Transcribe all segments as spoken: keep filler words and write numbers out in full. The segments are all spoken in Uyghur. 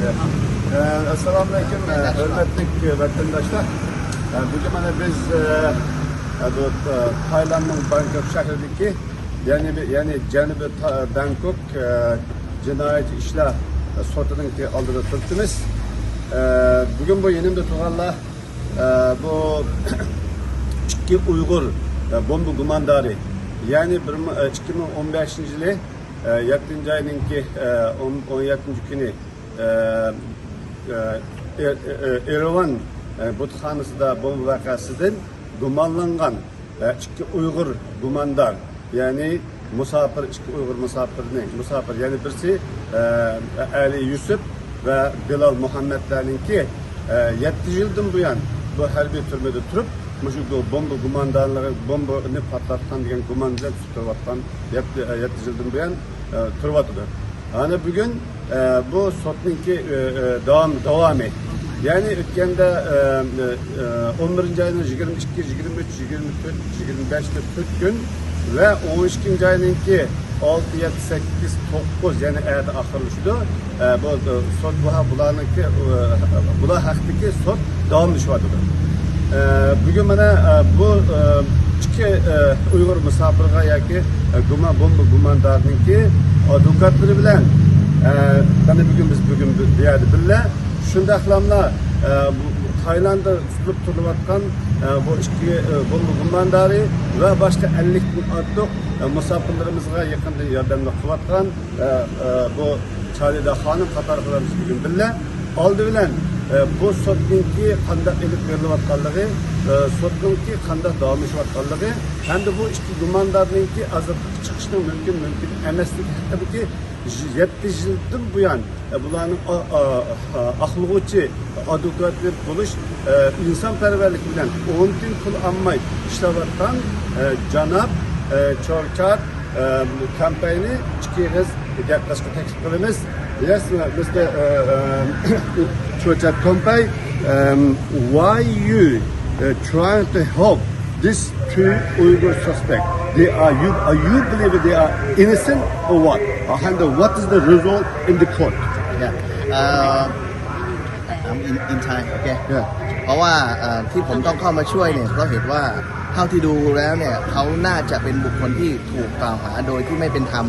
ئەسسالامۇئەلەيكۇم، ھۆرمەتلىك ۋەتەنداشلار. بۈگۈن مانا بىز، بۇ، تايلاندنىڭ بانكوك شەھىرىدىكى، يەنى، يەنى جەنۇبىي تا-، بانكوك جىنايەت ئىشلار سوتىنىڭكى ئالدىدا تۇرۇپتىمىز. بۈگۈن بۇ يېنىمدا تۇرغانلار، بۇ ئىككى ئۇيغۇر بومبا گۇماندارى، يەنى بىر مىڭ، ئىككى مىڭ ئون بەشىنچى يىلى، يەتتىنچى ئاينىڭكى، ئون، ئون يەتتىنچى كۈنى، ئە، ئە، ئە، ئېرىۋان، ئە، بۇتخانىسىدا بومبا ۋەقەسىدىن گۇمانلانغان، ئە، ئىككى ئۇيغۇر گۇماندار، يەنى مۇساپىر، ئىككى ئۇيغۇر مۇساپىرنى، مۇساپىر، يەنى بىرسى، ئە، ئەلى يۈسۈپ ۋە بىلال مۇھەممەدلەرنىڭكى، ئە، يەتتە يىلدىن بۇيان بۇ ھەربىي تۈرمىدە تۇرۇپ، مۇشۇ بومبا گۇماندارلىقى، بومبىنى پارتلاتقان دېگەن گۇمان بىلەن تۇتۇپ تۇرۇۋاتقان، يەتتە، يەتتە يىلدىن بۇيان، ئە، تۇرۇۋاتىدۇ. ئەنە بۈگۈن، ئە، بۇ سوتنىڭكى، ئە، ئە، داۋام-، داۋامى. يەنى ئۆتكەندە، ئە، ئە، ئون بىرىنچى ئاينىڭ يىگىرمە ئىككى، يىگىرمە ئۈچ، يىگىرمە تۆت، يىگىرمە بەشتە تۆت كۈن ۋە ئون ئىككىنچى ئاينىڭكى ئالتە، يەتتە، سەككىز، توققۇز، يەنى ئەتە ئاخىرلىشىدۇ. ئە، بۇ، ئە، سوت بۇ ھە-، بۇلارنىڭكى، ئە، بۇلار ھەقتىكى سوت داۋاملىشىۋاتىدۇ. ئە، بۈگۈن مانا، ئە، بۇ، ئە، ئىككى، ئە، ئۇيغۇر مۇساپىرغا ياكى، ئە، گۇما-، بومبا گۇماندارنىڭكى ئادۋوكاتلىرى بىلەن، ئە، مانا بۈگۈن بىز بۈگۈن بۇ، بۇ يەردە بىللە. شۇنداقلاملا، ئە، بۇ تايلانددا تۇتۇلۇپ تۇرۇلۇۋاتقان، ئە، بۇ ئىككى، ئە، بومبا گۇماندارى ۋە باشقا ئەللىكتىن ئارتۇق، ئە، مۇساپىرلىرىمىزغا يېقىندىن ياردەملىك قىلىۋاتقان، ئە، ئە، بۇ چالىدا خانىم قاتارلىقلار بىز بۈگۈن بىللە. ئالدى بىلەن، ئە، بۇ سوتنىڭكى قانداق ئېلىپ بېرىلىۋاتقانلىقى، ئە، سوتنىڭكى قانداق داۋاملىشىۋاتقانلىقى ھەمدە بۇ ئىككى گۇماندارنىڭكى ئازادلىققا چىقىشىنىڭ مۇمكىن، مۇمكىن ئەمەسلىكى ھەققىدىكى يەتتە يىلدىن بۇيان، ئە، بۇلارنىڭ ئا-، ئا-، ئا-، ئاقلىغۇچى ئادۋوكاتى بولۇش، ئە، ئىنسانپەرۋەرلىك بىلەن ئون كۈن پۇل ئالماي ئىشلەۋاتقان، ئە، جاناب، ئە، چورچات، ئە، كامپەينى ئىككى ئېغىز گەپ قىلىشقا تەكلىپ قىلىمىز. Yes, uh, Mister, uh, uh, Chochat Kompay, um, why you, uh, trying to help these two Uyghur suspects? They are, you, are you believe they are innocent or what? And what is the result in the court? Yeah. Uh, I'm in, in Thai, okay? Yeah. เพราะว่าเอ่อที่ผมต้องเข้ามาช่วยเนี่ยเพราะเหตุว่าเท่าที่ดูแล้วเนี่ยเขาน่าจะเป็นบุคคลที่ถูกกล่าวหาโดยที่ไม่เป็นธรรม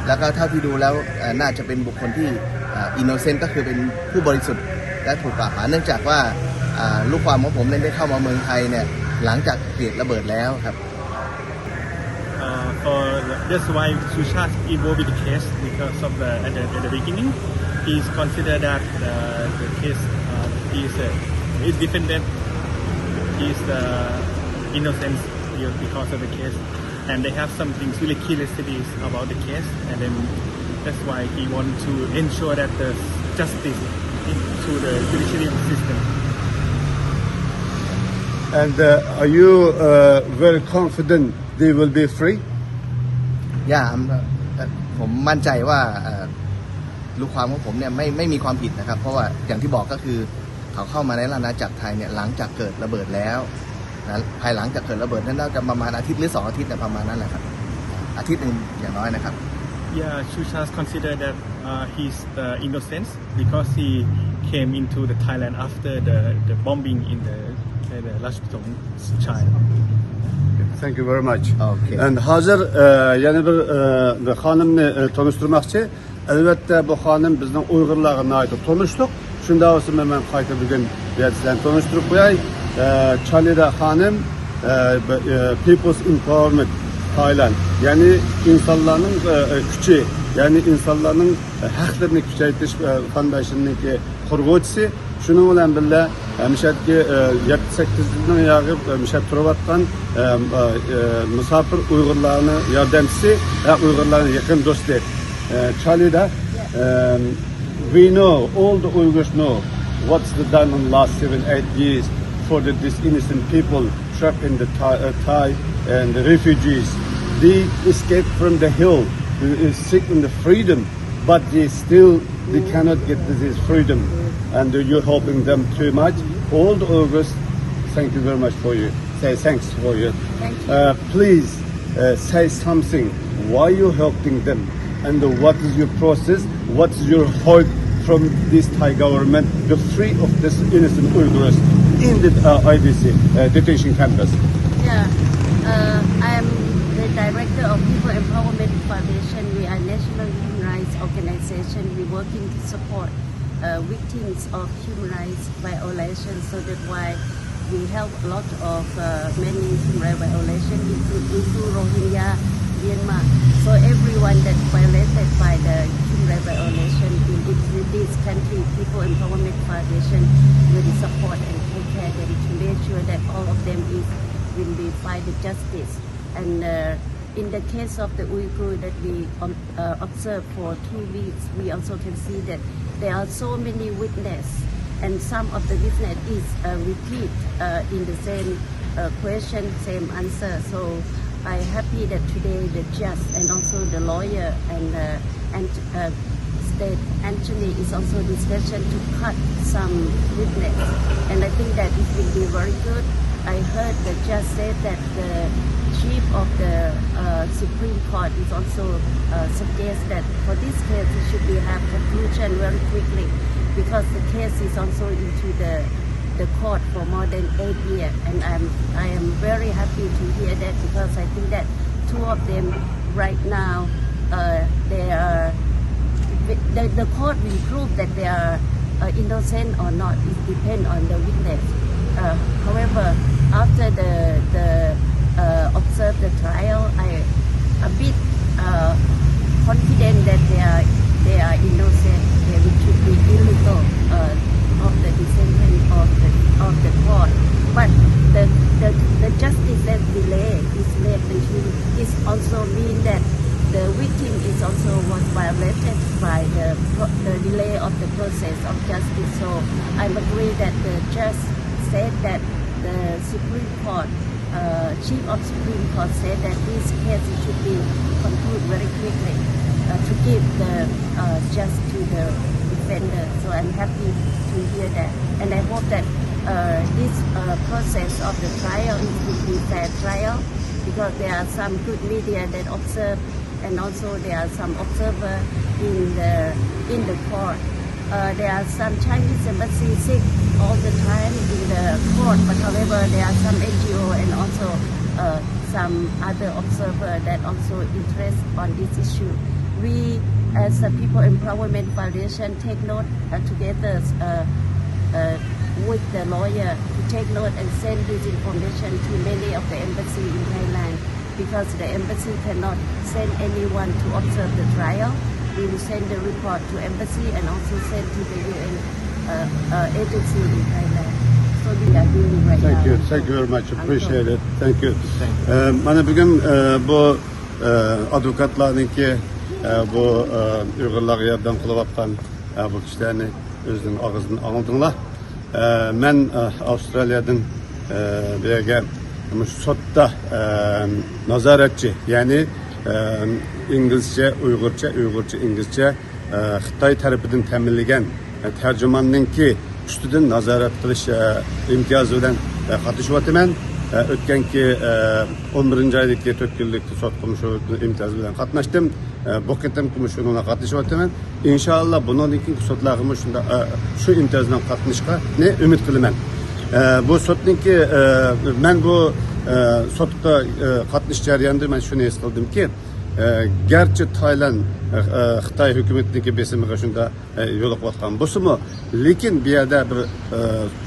แล้วก็เท่าที่ดูแล้วเอ่อน่าจะเป็นบุคคลที่เอ่อ innocent ก็คือเป็นผู้บริสุทธิ์และถูกกล่าวหาเนื่องจากว่าอ่าลูกความของผมเนี่ยได้เข้ามาเมืองไทยเนี่ยหลังจากเหตุระเบิดแล้วครับ Uh, for that's why Sushant involved with the case because of the at the, at the beginning, he's considered that uh, the case uh, is uh, is defended is the innocence because of the case, and they have some things really curiosities about the case, and then that's why he want to ensure that the justice through the judiciary system. And uh, are you uh, very confident they will be free? Yeah, I'm, uh, ผมมั่นใจว่าเอ่อลูกความของผมเนี่ยไม่ไม่มีความผิดนะครับ เพราะว่าอย่างที่บอกก็คือเขาเข้ามาในราชอาณาจักรไทยเนี่ยหลังจากเกิดระเบิดแล้วนะภายหลังจากเกิดระเบิดนั้นน่าจะประมาณอาทิตย์หรือสองอาทิตย์เนี่ยประมาณนั้นแหละครับอาทิตย์หนึ่งอย่างน้อยนะครับ Yeah, Sushant consider that uh, he's the innocent because he came into the Thailand after the, the bombing in the, the, the Lashpitong China. Thank you very much. Okay. And ھازىر، ئە، يەنە بىر، ئە، بىر خانىمنى، ئە، تونۇشتۇرماقچى. ئەلۋەتتە، بۇ خانىم بىزنىڭ ئۇيغۇرلارغا ناھايىتى تونۇشلۇق. شۇنداق بولسىمۇ، مەن قايتا بۈگۈن بۇ يەردە سىلەرنى تونۇشتۇرۇپ قوياي. ئە، چالىدا خانىم، ئە، ب-، ئە، People's Empowerment Thailand، يەنى ئىنسانلارنىڭ، ئە، ئە، كۈچى، يەنى ئىنسانلارنىڭ، ئە، ھەقلىرىنى كۈچەيتىش، ئە، فاندېيشنىنىڭكى قۇرغۇچىسى. شۇنىڭ بىلەن بىللە، ئە، مۇشۇ يەردىكى، ئە، يەتتە سەككىز يىلنىڭ ياغى، ئە، مۇشۇ يەردە تۇرۇۋاتقان، ئە، ئە، ئە، مۇساپىر ئۇيغۇرلارنىڭ ياردەمچىسى ۋە ئۇيغۇرلارنىڭ يېقىن دوستى، ئە، چالىدا. ئەم، We know, all the Uyghurs know what's the done in the last seven, eight years for the, these innocent people trapped in the Thai, uh, Thai and the refugees. They escaped from the hill, uh, seeking the freedom, but they still, they cannot get this freedom. And you're helping them too much. All the Uyghurs, thank you very much for you. Say thanks for you. Thank you. Uh, please, uh, say something. Why you helping them? And what is your process? What is your hope from this Thai government to free of this innocent Uyghurs in the uh, I D C uh, detention campus. Yeah, uh, I am the director of People Empowerment Foundation. We are a national human rights organization. We're working to support uh, victims of human rights violations. So that's why we help a lot of uh, many human rights violations, include Uyghur, Rohingya, Myanmar. So everyone that violated by the human rights violation, we, we, this country, People Empowerment Foundation, will support and take care of them to make sure that all of them is will be find the justice. And uh, in the case of the Uyghur that we um, uh, observed for two weeks, we also can see that there are so many witness, and some of the witness is uh, repeat uh, in the same uh, question, same answer. So I happy that today the judge and also the lawyer and uh, and uh, State Anthony is also discussion to cut some witness, and I think that it will be very good. I heard the judge said that the chief of the uh, Supreme Court is also uh, suggest that for this case it should be have conclusion very quickly, because the case is also into the the court for more than eight years, and I'm I am very happy to hear that, because I think that two of them right now uh, they are the, the court will prove that they are uh, innocent or not. It depends on the witness. Uh, however, after the the uh, observe the trial, I a bit uh, confident that they are they are innocent. They will should be illegal uh, of the decision of the of the court. But the the, the justice that delay is made until this also mean that the victim is also was violated by the pro- the delay of the process of justice. So I'm agree that the judge said that the Supreme Court uh, Chief of Supreme Court said that this case should be concluded very quickly uh, to give the uh, just to the defender. So I'm happy to hear that, and I hope that uh, this uh, process of the trial it will be fair trial, because there are some good media that observe, and also there are some observer in the in the court. Uh, there are some Chinese embassy sit all the time in the court, but however, there are some N G O and also uh, some other observer that also interest on this issue. We, as the People Empowerment Foundation, take note uh, together uh, uh, with the lawyer to take note and send this information to many of the embassy in Thailand, because the embassy cannot send anyone to observe the trial. We will send the report to embassy and also send to the U N uh, uh, agency in Thailand. So we are doing right Thank now. You. Thank you very much. Appreciate it. Thank you. Ee, mana bugün e, bu e, advokatlarınki e, bu e, Uygurlarga yardım kılıp atkan e, bu kişilerini özünün ağzından anladınlar. Ee, men e, Avstraliyadın e, bu yerge şu sotta e, nazaretçi, yani e, İngilizce, Uygurca, Uygurca, İngilizce e, Xitay tarafından teminlegen e, tercümanınki üstüden nazaret kılış e, imtiyazı bilen e, katışıp atımen. E, ötkenki e, on birinci aydaki dört yıllık sot komşu imtiyazı bilen katnaştım. E, bu ketim komşununa katışıp atımen. İnşallah bunun için sotlarımız şunda e, şu imtiyazdan katnışka ne ümit kılımen. E, bu sotninki e, men bu e, sotta e, katnış jaryanında men şunu his kıldım ki, e, gerçi Tayland e, e, Xitay hükümetindeki besimige şunda e, yo'liqayotgan bo'lsa-mu, lekin bu yerda bir e,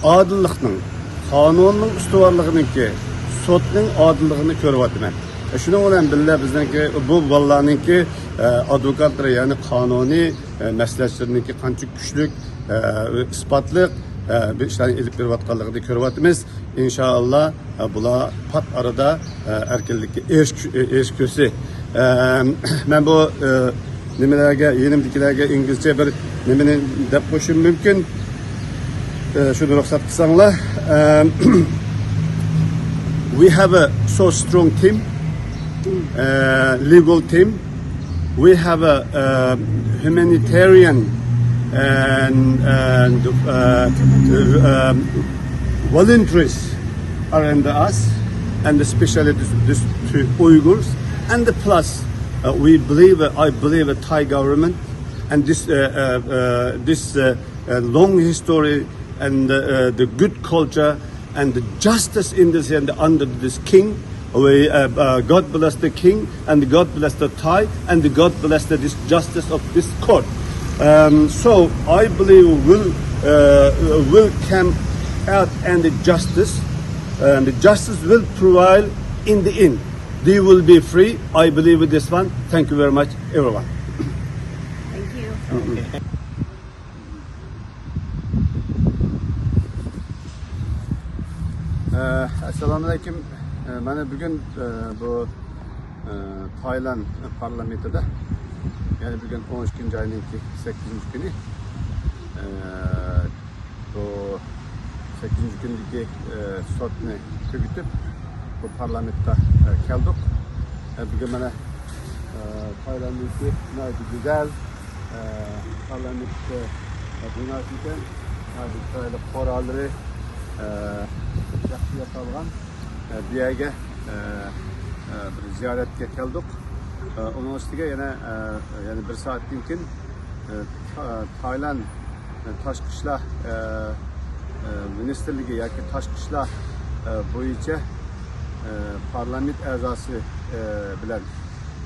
odillikning, qonunning ustuvorligininki, sudning odilligini ko'ryapman. E, shuning bilan birga bizningki bu bolalarningki e, advokatlari, ya'ni qonuniy e, maslahatchilarningki qancha kuchlik, e, isbotliq e, bir ishlarni ilib berayotganligini ko'ryapmiz. İnşallah e, bular pat arada e, erkinlikka eriş- e, erişküsi. E, men bu e, nimalarga, yenimdikilarga İngilizce bir nimani deb qo'yishim mumkin. E, shuni ruxsat qilsanglar. E, we have a so strong team, uh, legal team. We have a, uh, humanitarian and, and uh, um, voluntaries around us, and especially this, this to Uyghurs. And plus, uh, we believe, uh, I believe, a Thai government And this, uh, uh, uh, this uh, uh, long history and uh, uh, the good culture and the justice in this and under this king. We, uh, uh, God bless the king and God bless the Thai and God bless the this justice of this court. Um, so I believe will uh, will come out and the justice and the justice will prevail in the end. They will be free. I believe with this one. Thank you very much, everyone. Thank you. ئە، ئەسسالامۇئەلەيكۇم. ئە، مانا بۈگۈن، ئە، بۇ، ئە، تايلاند پارلامېنتىدا، يەنى بۈگۈن ئون ئىككىنچى ئاينىڭكى سەككىزىنچى كۈنى، ئە، بۇ سەككىزىنچى كۈندىكى، ئە، سوتنى تۈگىتىپ، بۇ پارلامېنتتا، ئە، كەلدۇق. ئە، بۈگۈن مانا، ئە، تايلاندنىڭكى ناھايىتى گۈزەل، ئە، پارلامېنت، ئە، بىناسى ئىكەن. ناھايىتى چىرايلىق قوراللىرى، ئە، ياخشى ياسالغان. ئە، بۇ يەرگە، ئە، ئە، بىر زىيارەتكە كەلدۇق. ئە، ئۇنىڭ ئۈستىگە يەنە، ئە، يەنە بىر سائەتتىن كېيىن، ئە، تا-، تايلاند، ئە، تاشقى ئىشلار، ئە، ئە، مىنىستىرلىكى ياكى تاشقى ئىشلار، ئە، بويىچە، ئە، پارلامېنت ئەزاسى، ئە، بىلەن،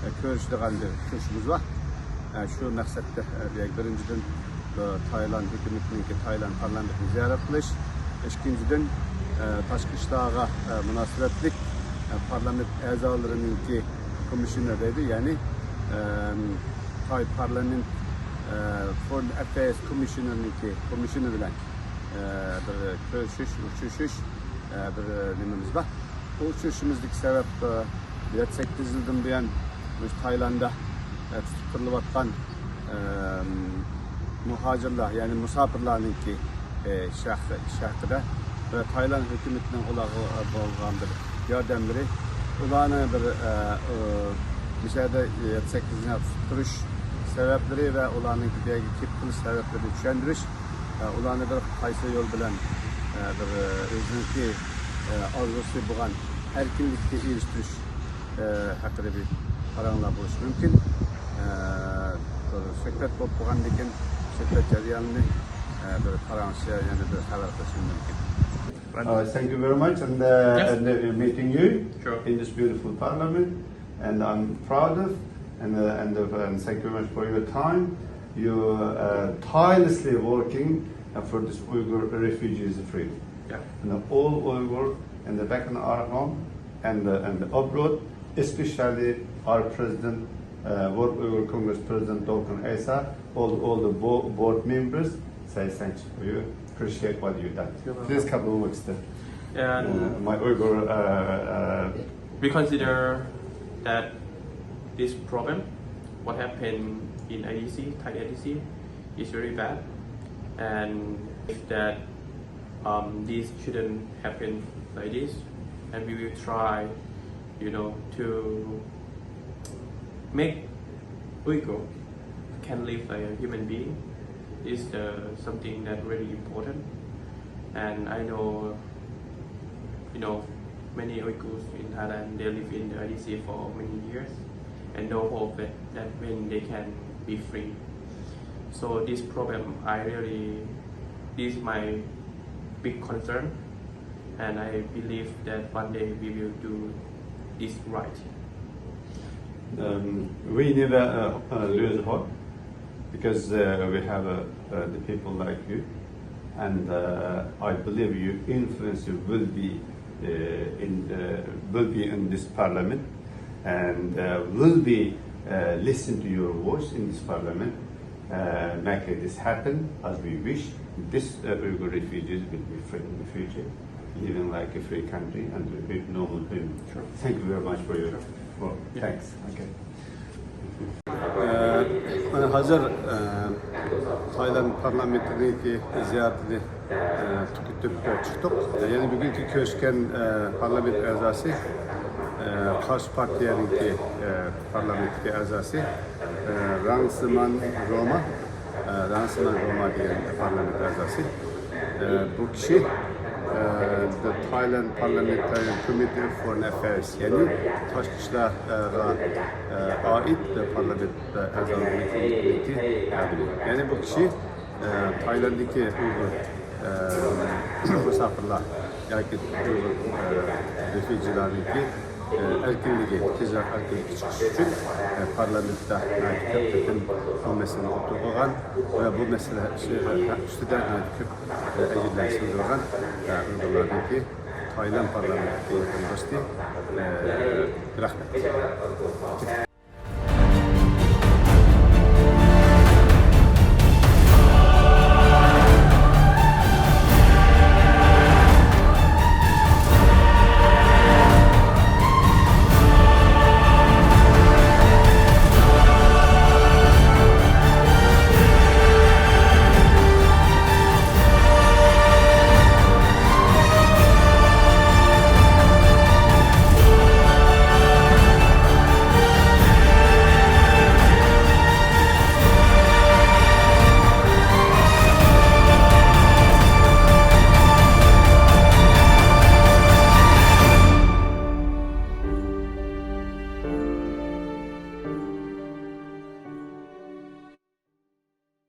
ئە، كۆرۈشىدىغان بىر كۆرۈشۈشىمىز بار. ئە، شۇ مەقسەتتە، ئە، بۇ يەرگە بىرىنچىدىن، ئە، تايلاند ھۆكۈمىتىنىڭكى تايلاند پارلامېنتىنى زىيارەت قىلىش، ئىككىنچىدىن، ئە، تاشقى ئىشلارغا، ئە، مۇناسىۋەتلىك، ئە، پارلامېنت ئەزالىرىنىڭكى كومىشسىيونېر دەيدۇ، يەنى، ئەم، تاي پارلامېنت، ئە، فورېن ئەفېيرس كومىشسىيونېرنىڭكى كومىسسىيونېر بىلەن، ئە، بىر كۆرۈشۈش، ئۇچرىشىش، ئە، بىر نېمىمىز بار. بۇ ئۇچرىشىشىمىزدىكى سەۋەب، ئە، يەتتە سەككىز يىلدىن بۇيان مۇشۇ تايلانددا، ئە، تۇتۇپ تۇرۇلۇۋاتقان، ئەم، مۇھاجىرلار، يەنى مۇساپىرلارنىڭكى، ئە، ئىش ھەققى، ئىش ھەققىدە ۋە تايلاند ھۆكۈمىتىنىڭ ئۇلارغا، ئە، بولغان بىر ياردەملىرى، ئۇلارنى بىر، ئە، ئە، مۇشۇ يەردە يەتتە سەككىز يىل تۇتۇپ تۇرۇش سەۋەبلىرى ۋە ئۇلارنىڭكى بۇ يەرگە كېلىپ قېلىش سەۋەبلىرىنى چۈشەندۈرۈش، ئە، ئۇلارنى بىر قايسى يول بىلەن، ئە، بىر، ئە، ئۆزىنىڭكى، ئە، ئارزۇسى بولغان ئەركىنلىككە ئېرىشتۈرۈش، ئە، ھەققىدە بىر پاراڭلار بولۇشى مۇمكىن. ئە، بىر سۆھبەت بولۇپ بولغاندىن كېيىن، سۆھبەت جەريانىنى، ئە، بىر پاراڭلىشىش، يەنە بىر خەۋەر قىلىشىم مۇمكىن. Uh, thank you very much and, uh, Yes. and uh, meeting you Sure. in this beautiful parliament. And I'm proud of, and, uh, and, uh, and thank you very much for your time. You are, uh, tirelessly working, uh, for this Uyghur refugees freedom. Yeah. And all Uyghur in the back in our home and, uh, and abroad, especially our president, uh, World Uyghur Congress President Dolkun Esa, all, all the bo-, board members, say thanks for you, appreciate what you done. You're welcome. Please come over, sir. And Uh, my Uyghur, uh, uh, we consider that this problem, what happened in I D C, Thai I D C, is very bad, and if that, um, this shouldn't happen like this, and we will try, you know, to make Uyghur can live like a human being is the something that really important. And I know, you know, many Uyghurs in Thailand, they live in the I D C for many years and no hope that, that when they can be free. So this problem, I really, this is my big concern, and I believe that one day we will do this right. Um, we never uh, uh, lose hope because uh, we have uh, uh, the people like you, and uh, I believe your influence will be uh, in uh, will be in this parliament, and uh, will be uh, listen to your voice in this parliament. Uh, make this happen as we wish. This uh, Uyghur refugees will be free in the future, living like a free country and with normal human. Sure. Thank you very much for your work. Thanks. Okay. ئە، مانا ھازىر، ئە، تايلاند پارلامېنتىنىڭكى زىيارىتىنى، ئە، تۈگىتىپ چىقتۇق. يەنە بۈگۈنكى كۆرۈشكەن، ئە، پارلامېنت ئەزاسى، ئە، قارشى پارتىيەنىڭكى، ئە، پارلامېنتتىكى ئەزاسى، ئە، رەڭسىمان روما، ئە، رەڭسىمان روما دېگەن پارلامېنت ئەزاسى. ئە، بۇ كىشى The Thailand Parliamentarian Committee on Foreign Affairs، يەنى تاشقى ئىشلارغا ئائىت پارلامېنت ئەزالىرىنىڭ كومىتېتى خادىمى. يەنى بۇ كىشى ئە، تايلانددىكى ئۇيغۇر ئە، مۇساپىرلار ياكى ئۇيغۇر ئە، رېفۇجىلارنىڭكى ئە، ئەركىنلىكى، تېزراق ئەركىنلىككە چىقىش ئۈچۈن ئە، پارلامېنتتا ناھايىتى كۆپ قېتىم بۇ مەسىلىنى ئوتتۇرىغا قويغان ۋە بۇ مەسىلە ئۈستىدە ناھايىتى كۆپ ئە، ئەجىرلەر سىڭدۈرگەن ئە، ئۇيغۇرلارنىڭكى تايلاند پارلامېنتىدىكى ۋەتەنداشى ئە، رەھمەت.